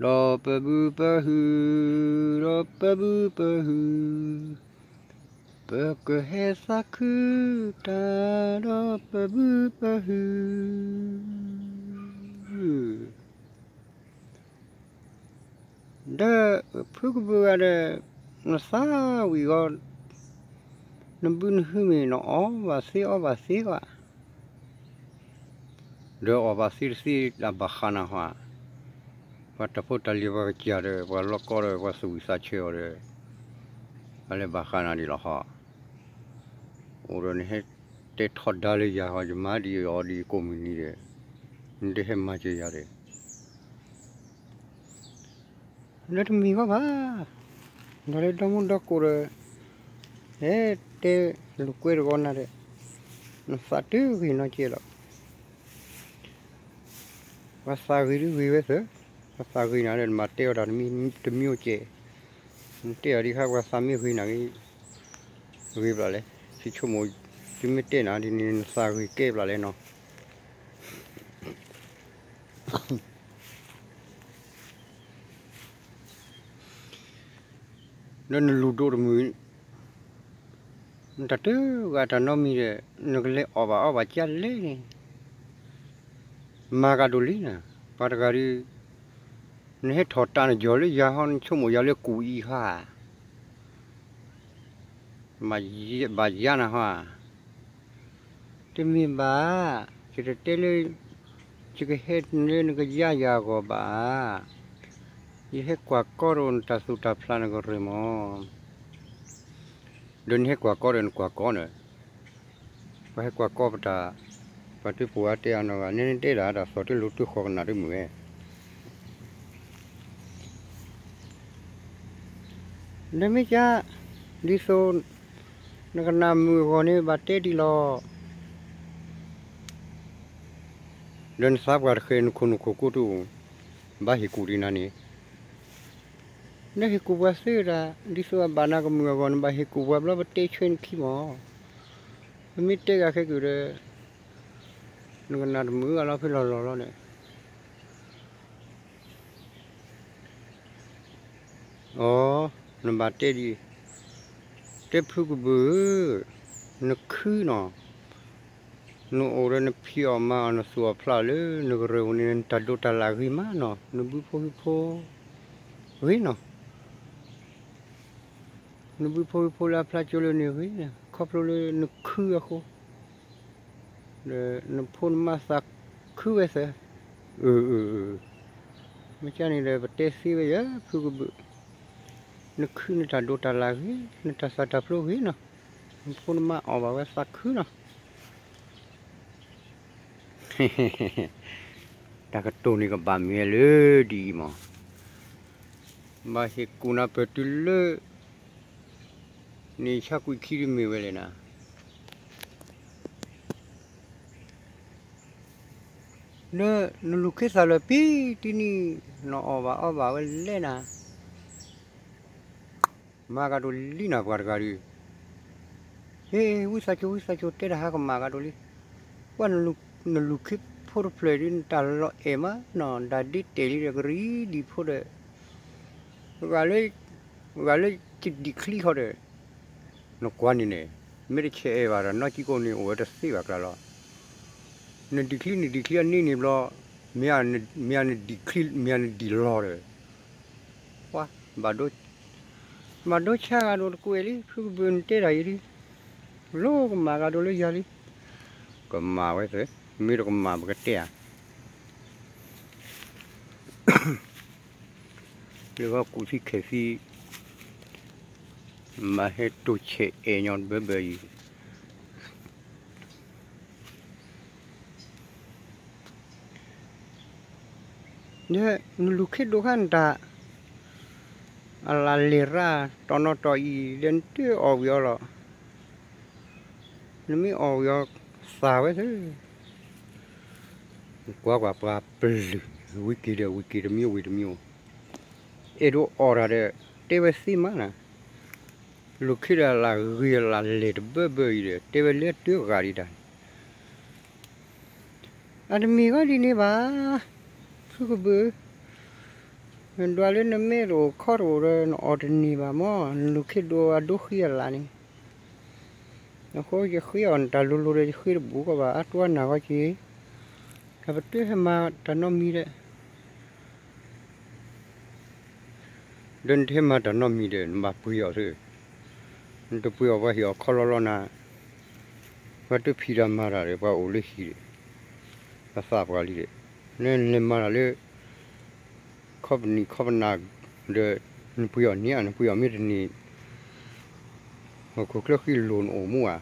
ဒီးပဘုပဟု, ဒီးပဘုပဟု, ပကဟဲသးခုတၢ်ဒီးပဘုပဟု. ဒီးဖုကဘုဂၤဒီး, နသးဝံၣ်ဂီၢ်, နဘုနဟုမ့ၢ်နအီၣ်ဘၣ်သ့အီၣ်ဘၣ်သ့ဘၣ် ဒီးအီၣ်ဘၣ်သ့တသ့ဒၣ်ဘၣ်ဃးနၤဟါ, ပှၤတၢ်ဖိတၢ်လံၤပှၤကစၢ်ဒီး ပှၤလီၢ်ကီဒီး ပှၤသူၣ်ဝံၣ်သးဆၢအီၤဒီး, အလဲၤဘၣ်ဃးနၤဒ်လီၤဟါ. အိၣ်ဒီးနဟဲတဲထီဒါလၢယၤဟါ, ယမၤဒ်အီၤဒ်ကိးမုၢ်နံၤဒီး, နတဟဲမၤစၢၤယၤဒီး ဒီးတမံၤဃီဘၣ်, ဒီးလၢဒီမုၢ်ဒီကိးဒီး, ဟဲတဲလိာ်ကွဲတဂီၤနၤဒီး, နသးတဂ့ၤနီတကဲလီၤ. ပှၤသးဂ့ၤဒုဂ့ၤဝဲသၢ, ပှၤသးဂ့ၤနၤဒီး နမၤတဲအီၤတၢ်တမံၤတမံၤအိၣ်ကဲ, နတဲအီၤဒ်ခါပှၤသးမ့ၢ်ဂ့ၤနၤဂ့ၤ, ဂ့ၤဘျီလဲၣ်, သုဆိကမိၣ်, သုမ့ၢ်တဲနၤဒ်န့ၣ် နသးဂ့ၤကဲဘျီလဲၣ်နီၤ. ဒီးနလူၤဒိၣ်တမုာ်, နတၢ်တဂၤတၢ်နီတမံၤဒီး, နကလဲၤအီၣ်ဘၣ်အီဘၣ်ကလဲၣ်န့ၣ်, မၤကဒိၣ်လံနၤ, ပှၤတဂၤဒီး, နဟဲထီၣ်တၢ်နယီၤလၢယၤဟီ, နဆိကမိၣ်ယၤလၢကူၣ်အံၤဟါ, ဘၣ်ယၤနၤဟါ. တမ့ၢ်ဘၣ်, ယတတဲလၢ, ယကဟဲလၢနကယါယၤအဂီၢ်ဘၣ်, ယဟဲကွၢ်ကီဒီးနတၢ်သူၣ်တၢ်ဖျးနကရၢၢ်မး, ဒီးနဟဲကွၢ်ကီဒီးနကွၢ်ကီန့ၣ်, ပှၤဟဲကွၢ်ကီပတၢ်, ပှၤတပှိၤအါတဲအါနီတဂၤ, နတဲဒၣ်တၢ်သီၣ်တလိၤတဃီၤကနၣ်တမုာ်ဝဲ နမ့ၢ်က, ဒ်သိး, နကနၣ်မုာ်အဂီၢ်န့ၣ် ဘၣ်တဲဒ်လီၤ. ဒီးနသးပှၢ်တဃဲၤနခိၣ်နူာ်ခိၣ်ကိတိၣ်, ဘၣ်ဟ့ၣ်ကူၣ်ဒံးနၤန့ၣ်, နဟ့ၣ်ကူၣ်ပှၤသ့ဝဲဒၣ်, ဒ်သိးအဘၣ်နၤကမုာ်အဂီၢ် နဘၣ်ဟ့ၣ်ကူၣ်ပှၤဘျီပတဲဆွဲနခံမး, ပမ့ၢ်တဲဂၤခဲကုာ်ဒီး, နကနၣ်တမုာ်အလီၢ်ဖဲလီၢ်လီၢ်လီၤန့ၣ် အိ, နဘၣ်တဲဒ်အံၤ, တဲဖုကဘုဧၢ, နခုနီၤ, နအိၣ်ဒီးနဖံးအီၣ်မၤအီၣ် နသူၣ်အီၣ်ဖျးအီၣ်လၢနကရၢၢ်ပူၤန့ၣ် နတၢ်ဒိးတၢ်လၢ်ဂ့ၤမးနီၤ, နဘုဖိဟံၣ်ဖိဂ့ၤနီၤ, နဘုဖိဟံၣ်ဖိလၢအဖျါကၠိလၢန့ၣ်ဂ့ၤ, ခီဖျိလၢနခုအဃိ ဒီးနဖိနမါသးခုဝဲသၢ, အၢ, မ့ၢ်ကန့ၣ်ဒီး ပတဲသ့ဝဲယဲ ဖုကဘုး, နခုနတၢ်ဒိးတၢ်လၢ်ဂ့ၤ, နတၢ်သၣ်တၢ်ဖျိဂ့ၤနီၤ, နဖိနမါအီၣ်ဘၣ်ဝဲသးခုနီၤ. တၢ်ကတိၤန့ၣ်ကဘၣ်မ့ၢ်လၢဒ်အံၤမး, ဘၣ်ဟ့ၣ်ကူၣ်နၤပၢၢ်တုၤလၢ န့ၣ်ဆါကွံာ်ခံဒ်မ့ၢ်ဝဲလဲၣ်နၤ, လၢနလူၤခ့သၣ်လၢာ်ပံတနံၤ, နအီၣ်ဘၣ်အီဘၣ်ဝဲလဲၣ်နၤ, မၤကဒိၣ်လံနၤပှၤတဂၤဒီး, ဟ့ၣ် ဝံသးစူၤ ဝံသးစူၤ တဲတၢ်ဟါကမၣ်ကဒိၣ်လံ, ပှၤနလူၤခ့ဖိတဖျၢၣ်ဒီး နတၢ်လီၤအဲၣ်မးနီၤ, ဒၣ်ဒ့တဲာ်လံဒီး ကရံဒံးဖိဒီး ဂၤလၢ, ဂၤလၢယဒံးချံဃီဒီး, နကွၢ်န့ၣ်န့ၣ်, မ့ၢ်တဆဲးအဲၣ်ဘၣ်ဒီး နီၢ်ကံကိန့ၣ် အိၣ်ဝဲတသ့ဘၣ်ကျါလီၤ. နဒံးချံ နဒံးချံအန့ၢ်န့ၣ်ဘျီ, မ့ၢ်နဒံးချံ မ့ၢ်နဒံးချံလီၤဒီး, ပှၤ, ဘၣ်ဒိ, ဘၣ်ဒိဆါဂၤဒိၣ်တကွဲးလံ, ဖုကဘုးနတဲတၢ်အံၤလံ, လိကမၣ်ဂၤဒိၣ်လၢယၤလံ, ကမၣ်ဝဲသ့, မ့ၢ်တကမၣ်ပကတဲဧါ လၢဂီၢ်ကူၣ်သံခဲၣ်သံ, မၤဟဲတိၢ်ဆဲးအဲၣ်ညီတဘၢဘၢအံၤ, နလူၤခ့ဒိၣ်ခါနတၢ်, အလၢ်လဲၢ်ရၣ် တီၢ်နီၢ်တီၢ်အံၤ ဒီးနတအီၣ်ဝံၤအီၤလီၤ. နမ့ၢ်အီၣ်ဝံၤအီၤသၣ်ဝဲသ့, ကွၢ်ကွၢ်ပှၤပလုၢ်, ဝံၤက့ၤဒီးဝံၤက့ၤ တမံၤဝံၤတမံၤ, အဲၣ်ဒိးအီၣ်တၢ်ဒီး တဲဝဲသ့မးနၤ, လူၤခ့ဒီးအလၢ်ဂ့ၤအလၢ်လဲၢ်တဘၢဘၢအံၤဒီး တဲဝဲလၢတဂၤဒံးတၢ် အတမ့ၢ်ဂီၢ်ဒ်န့ၣ်ဘၣ်, ဖုကဘုး, နဒွးလၢနမ့ၢ်တအိၣ်ခီၣ်တအိၣ်ဒီး နအီၣ်တန့ၢ်ဘၣ်မၢ်, နလူၤခ့ဒိၣ်အဒိဃံအလၢ်န့ၣ်, အဃိယဃ့အီၣ်နတၢ်လိၤလိၤဒီး ယဃ့တဘူးကီးဘၣ်, အါတူၢ်အါနၢ်ဂီၢ်က့ၤ, တၢ်ပတုာ်ဟဲမၤတၢ်နီတမံၤဒီး ဒီးနတဟဲမၤတၢ်နီတမံၤဒီး နဘၣ်ပှ့ၤအီၤသု, နတပှ့ၤအီၤ ပှၤဟ့ၣ်အီၤခီလီလီနၤ, ပှၤတဖံးတၢ်မၤတၢ်ဒီး ပှၤအိၣ်လၢဟံၣ်ဒီး ပှၤသးပှၢ်လံဒီး, နလဲၤမၤတၢ်လၢ ခီပနံၣ်ခီပနၢ်ဒီး နပှ့ၤအီၤန့ၣ်ဧါ, နပှ့ၤအီၤမ့ၢ်တန့ၢ် ဟီၣ်ခိၣ်ချၢဃံလိၤနအိၣ်မူဧါ.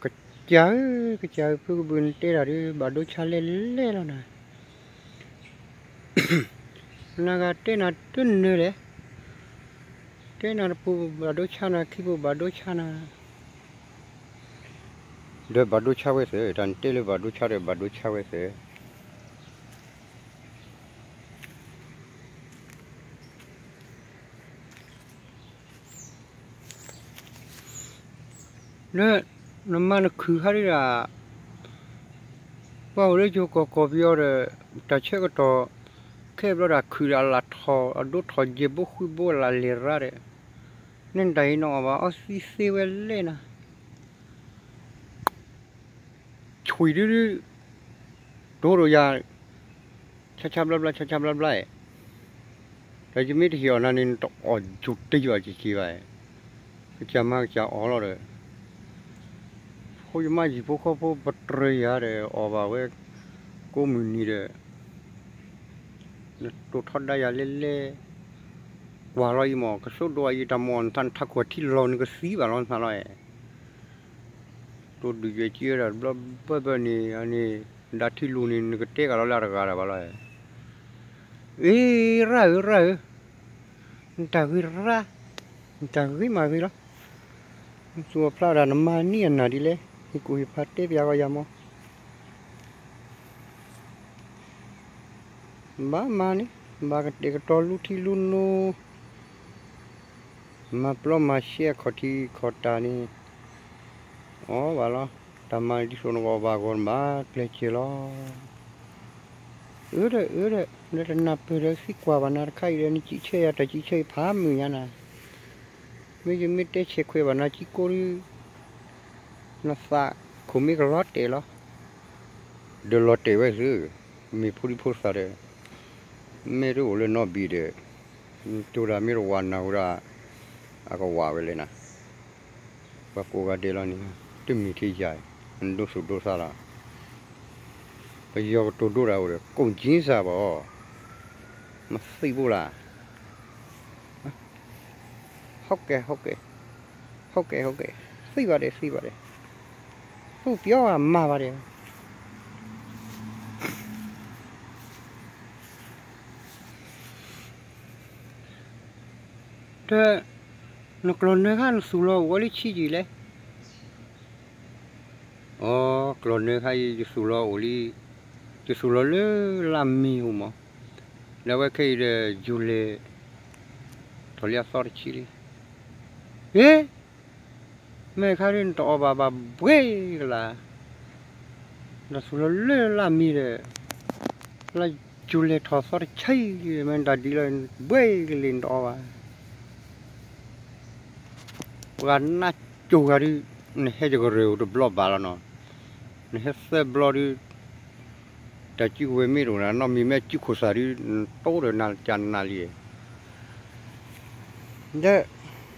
ကစၢ်ဧၢ, ကစၢ်ဧၢ, ဖုကဘုးနတဲတၢ်ဒီး ဘၣ်ဒိဆါလဲၣ်လဲၣ်လီၤနၤ, နဂၤတဲနၤတနၢၤလဲၣ်, တဲနၤတပူၤဘၣ်ဒိဆါနၤ, ခံပူၤဘၣ်ဒိဆါနၤ, ဒီးဘၣ်ဒိဆါဝဲသ့ၣ်, တၢ်နတဲလၢဘၣ်ဒိဆါဒီး ဘၣ်ဒိဆါဝဲသ့ၣ် လၢ နမၤနခုၣ်ခါဒ်ဒၣ်, ပှၤအိၣ်လၢယိၤကီၢ်ကီၢ်ပယီၤဒီး တၢ်ဆၢကတီၢ် ခဲဘျီဒၣ်ခုၣ်ဒီးအလၢ်ထီၣ် အဒိထီၣ်ယဲၢ်ဘိဃုဘိအလၢ်လဲၤရါဒီး, နတၢ်အံၤနအီၣ်ဘၣ်အီသံသ့ဝဲလဲၣ်နၤ ဆွံဒုဒု, တိၢ်ဒီးယၤ, ဆါဆါဘျါဘျါ ဆါဆါဘျါဘျါ, ဒီးယမ့ၢ်တဟ့ၣ်အီၤနၤန့ၣ် နတအီၣ်ယူၤတယီၤက့ၤက့ၤဘၣ်, ကစၢ်မၤကစၢ်အီၣ်လီၤဒီး, ဖိယမါယံၤဖိဃီဖိပတြၢၤယၤဒီး အီၣ်ဘၣ်ဝဲ ကိးမုၢ်နံၤဒီး နတိၢ်ထီဒါယၤလဲၣ်လဲၣ်, ကွၢ်လီၤအံၤမး ကစိဒိၣ်အံၤတၢ်မီၢ်နထး နထးခိၣ်ထံလီၤ နကသံဘၣ်လီၤနသးလီၤ, တိၢ်ဒုၣ်ယဲၢ်ကံဝဲဒၣ်တဘျီဘၢဘၢန့ၣ် အန့ၣ် ဒၣ်ထံလူၤန့ၣ် နကတဲဂၤလီၤလၢအတဂၤဒၣ်ဘၣ်လီၤ, အ့ ရၣ်ဧၢ ရၣ်ဧၢ, နတၢ်ဂ့ၤရၣ်, နတၢ်ဂ့ၤမးဂ့ၤလီၤ, နသူၣ်အဖျါဒၣ်နမၤနံၣ်အနၢ်ဒ်လဲၣ်, ဟ့ၣ်ကူၣ်ဟ့ၣ်ဖးတဲပျးဂီၤယၤမး ဘၣ်မၤန့ၣ် ဘၣ်ကတဲာ်ကတီၤလူထံလူနိ, မၤပျီမၤရှဲအခီၣ်ထံးခီၣ်တၢ်န့ၣ်, အီၣ်ဘၣ်လီၤ, တၢ်မၤဒ်သိးနကအီၣ်ဘၣ်အဂီၢ်နဘၣ်ကျဲးစၢးလီၤ, အၢဒီးအၢဒီး လၢတနၢ်ပၢၢ်ဒီးသံကွၢ်ဘၣ်နၤတခါအံၤဒီး နစံးဆၢယၤတၢ်စံးဆၢအံၤဖးမုာ်ညါနၤ, မ့ၢ်ယမ့ၢ်တဲဆဲးခွဲးဘၣ်နၤစံးကိၢ်ဒု နသးခိၣ်မ့ၢ်ကလီၤတဲာ်လီၤ, ဒီးလီၤတဲာ်ဝဲသု, မ့ၢ်ဖိဒံဖိသၣ်ဒီး, မ့ၢ်တအိၣ်လၢနီတဘ့ၣ်ဒီး, တိၢ်ဒၣ်မ့ၢ်တဝၤနၢ်ဟူဒၣ်, အကဝၤဝဲလဲၣ်နၤ, ပှၤကိးဂၤဒဲးလီၤန့ၣ်, တမ့ၢ်ထဲယၤ, နဒိသူၣ်ဒိသးလီၤ, ပယီၤကတိၤဒိတၢ်အိၣ်ဒီး ကုန်ကျဉ်းစာပေါ့, မသိဘူးလား, ဟုတ်ကဲ့ ဟုတ်ကဲ့, ဟုတ်ကဲ့ ဟုတ်ကဲ့, သိပါတယ် သိပါတယ်, သူပြောတာမှားပါတယ်, ဒီး နကျီၢ်နၢခါနသူၣ်လီၤအိၣ်ဝဲလၢဆံးယံာ်လဲၣ်, အိ ကျီၢ်နၢခါအံၤ ယသူၣ်လီၤအိၣ်လံ, ယသူၣ်လီၤလၢလါမ့ၤအိၣ်မး, လၢအဝဲခဲအံၤဒီး ယူၤလဲၢ် ထီၣ်လံအသီတဆံလံ, ဟ့ မ့ၢ်ခါဒ်နတအီၣ်ဘၣ်ဘၣ်ဘှ့ကလါ, နသူၣ်လီၤလၢလါမ့ၤဒီး, လၢယူၤလဲၢ်ထီၣ်သီတဆံ, မ့ၢ်တၢ်ဒ်လီၤ ဘှ့ကလံၤနတအီၣ်ဘၣ်, ပှၤနၢ်ကၠိၣ်ဂၤဒု, နဟဲယကရၢၢ်အိၣ်တဘျီဘၣ်လီၤနီၤ, နဟဲသၢဘျီဒု, တၢ်စုကဝဲၤမ့ၢ်တအိၣ်နၤ နီၢ်မံၤမ့ၢ်စုခိၣ်သၣ်ဒု, နတိၢ်ဒီးနၤကနၣ်လံ, ဒီး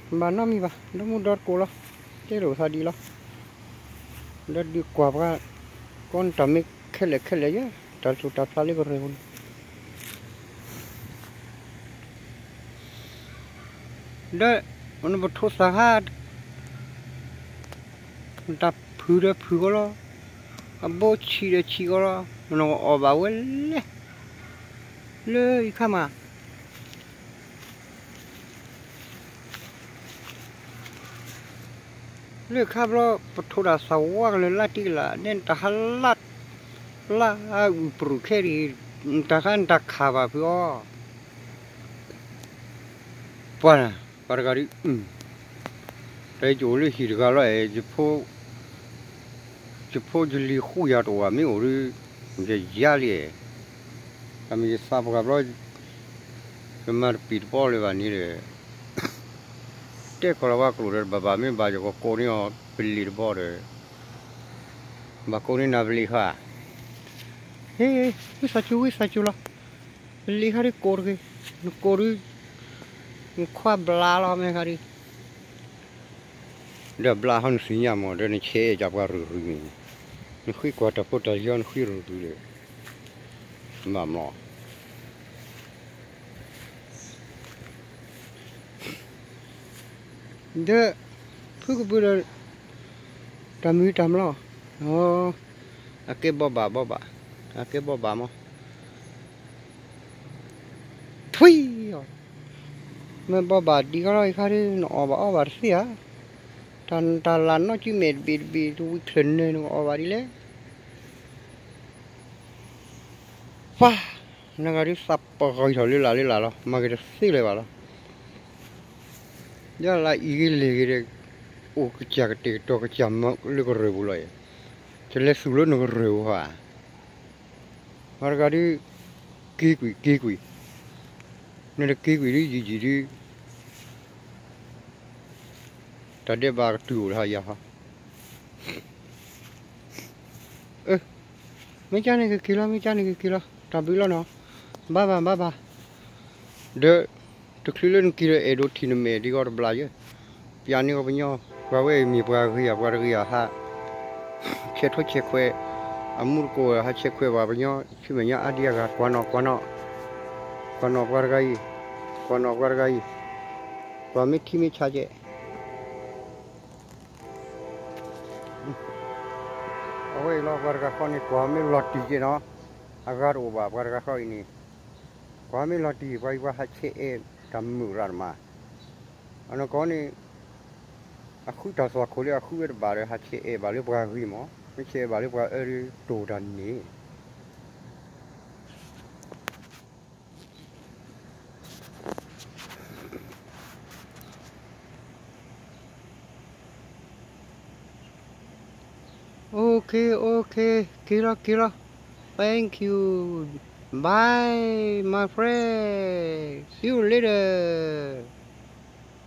ဘၣ်နီတမံၤဘၣ် ဒီမုၢ်ဒီတကိးလီၤ, တဲလိာ်သးဒ်လီၤ, ဒီးဒုးကွၢ်ပှၤ, ကီနတၢ်မ့ၢ်ခဲလၢာ်ခဲလၢာ်ယဲ, တၢ်သူၣ်တၢ်ဖျါလၢကရၢၢ်ပူၤန့ၣ် ဒီး နပထိးသၣ်ခါ, တၢ်ဖုၣ်ဒီးဖုၣ်ကီးလီၤ, အဘိဆံးဒီးဆံးကီးလီၤ, နကအီၣ်ဘၣ်ဝဲလဲၣ်, လၢအံၤခါမး လၢခါဘျီ ပထိးတၢ်သးဝါကလၢာ်လၢတံၢ်ကလး နဲနတၢ်ဟါလၢ် လၢအုၣ်ပရူၣ်ခဲအံၤ, နတၢ်ခါနတၢ်ခးဘၣ်ဖုးအီၤ, ပှၤ, ပှၤတဂၤဒု, တၢ်ယအိၣ်လၢဟံၣ်တဂၤလီၤ, ယဖိယလံၤဃူယၤတအိၣ်ဘၣ် မ့ၢ်အိၣ်ဒု, ယယါလံ, တၢ်မ့ၢ်ယသးပှၢ်ဘျီ, ယမၤတပံာ်တပီၢ်လၢၤဘၣ်န့ၣ်ဒီး, တဲကီၢ်လီၤဝါကျိာ်ဒီးတဘၣ်ဘၣ် မ့ၢ်ဘၣ်ယကကိးန့ၢ်အီၤပလံၤတဘီဒီး, ဘၣ်ကိးန့ၢ်နၤပလံၤဃါ, ဟ့ၣ်, ဝံသးစူၤ ဝံသးစူၤလီၤ, ပလံၤဃါဒ်ကိးတဂ့ၤ, နကိးဒ်, နခွါဘျါလီၤမ့ၢ်ဃါဒ် ဒီးဘျါဟီနသ့ၣ်ညါမး ဒီးနဆဲးအဲၣ်ကပှၤရုၢ်ရုၢ်န့ၣ်, နဃ့ကွၢ်တၢ်ဖိတၢ်ယီနဃ့ရုၢ်ရုၢ်ဒီး, ဘၣ်မး, ဒီး, ဖုကပုာ်ဒီး, တၢ်မုာ်တၢ်မလီၤ, အကဲဘီဘၣ်ဘီဘၣ်, အကဲဘီဘၣ်မး ထွံၣ်အီၤ, မ့ၢ်ဘီဘၣ်ဒံးဃီလီၤအံၤခါဒ် နအီၣ်ဘၣ်အီဘၣ်တသ့ဧါ, တၢ်တၢ်လၢ်နီၢ်ကံမဲာ်တဘ့ၣ်တဘ့ၣ် တဝံၤချၢၣ်နၢၤ နကအီၣ်ဘၣ်ဒ်လဲၣ်, ပှၤ, နဂၤဒ်သးပဂီၢ်ထီၣ်လၢလၢ်လၢလၢ်လီၤ မၤက့ၤတသ့လၢၤဘၣ်လီၤ, ယလၢအံၤဂ့ၤလဲၤဂ့ၤဒီး, အိၣ်ကစၢ်ကတဲာ်ကတီၤကစၢ်မၢလၢကရၢၢ်ပူၤလီၤ, တလဲၤသူၣ်လၢနကရၢၢ်ပူၤဧါ, ပှၤတဂၤဒ်, က့ၤကွံာ်က့ၤကွံာ်, နတက့ၤကွံာ်ဒ်ယံာ်ယံာ်ဒ် တၢ်ဒဲးဘးကတုၤအိၣ်လၢဟါယၤဟီ, မ့ၢ်ကန့ၣ်ကက့ၤလီၤ မ့ၢ်ကန့ၣ်ကက့ၤလီၤ တၢ်ဘျုးလီၤနီၤ, ဘၣ်ဘၣ်ဘၣ်ဘၣ်, ဒီး, တချုးလၢနက့ၤဒီးအဲၣ်ဒိးထံၣ်နမဲာ်ဒ်ဂီၤတဘျီယဲ, ပျးန့ၢ်ဂီၤပညီ, ပှၤဝဲအံၤမ့ၢ်ပှၤဂ့ၤဧါ ပှၤတဂ့ၤဧါဟး ဆဲးထိဆဲးခွဲး, အမူတကိးဟးဆဲးခွဲးပှၤပညီ ဆူမဲာ်ညါအါဒံအါဂၤ ကွၢ်နီၣ်ကွၢ်နီၣ်, ကွၢ်နီၣ်ပှၤတဂၤအံၤ, ကွၢ်နီၣ်ပှၤတဂၤအံၤ, ကွၢ်မ့ၢ်ထံမ့ၢ်ဆါကဲး အဝဲအံၤလီၤ ပှၤတဂၤဃီန့ၣ် ကွၢ်မ့ၢ်လီၤတံၢ်ကဲးနီၤ, အဂၤတအိၣ်ဘၣ်ပှၤတဂၤဃီအံၤန့ၣ်, ကွၢ်မ့ၢ်လီၤတံၢ် ပှၤအံၤပှၤဟးဆဲးအဲၣ်တၢ်မုာ်ရၣ်တမး, အနီၢ်ကီၢ်န့ၣ်, အဃုတၢ်သွၣ်ခိၣ်လၢအဃုဝဲတဘၣ်ဒီး ဟးဆဲးအဲၣ်ဘၣ်လၢပှၤဂ့ၤမး, မ့ၢ်ဆဲးအဲၣ်ဘၣ်လၢပှၤအၢဒ်တိၢ်တၢ်န့ၣ် Okay, okay, က့ၤလီၤ က့ၤလီၤ, thank you, bye my friend, see you later.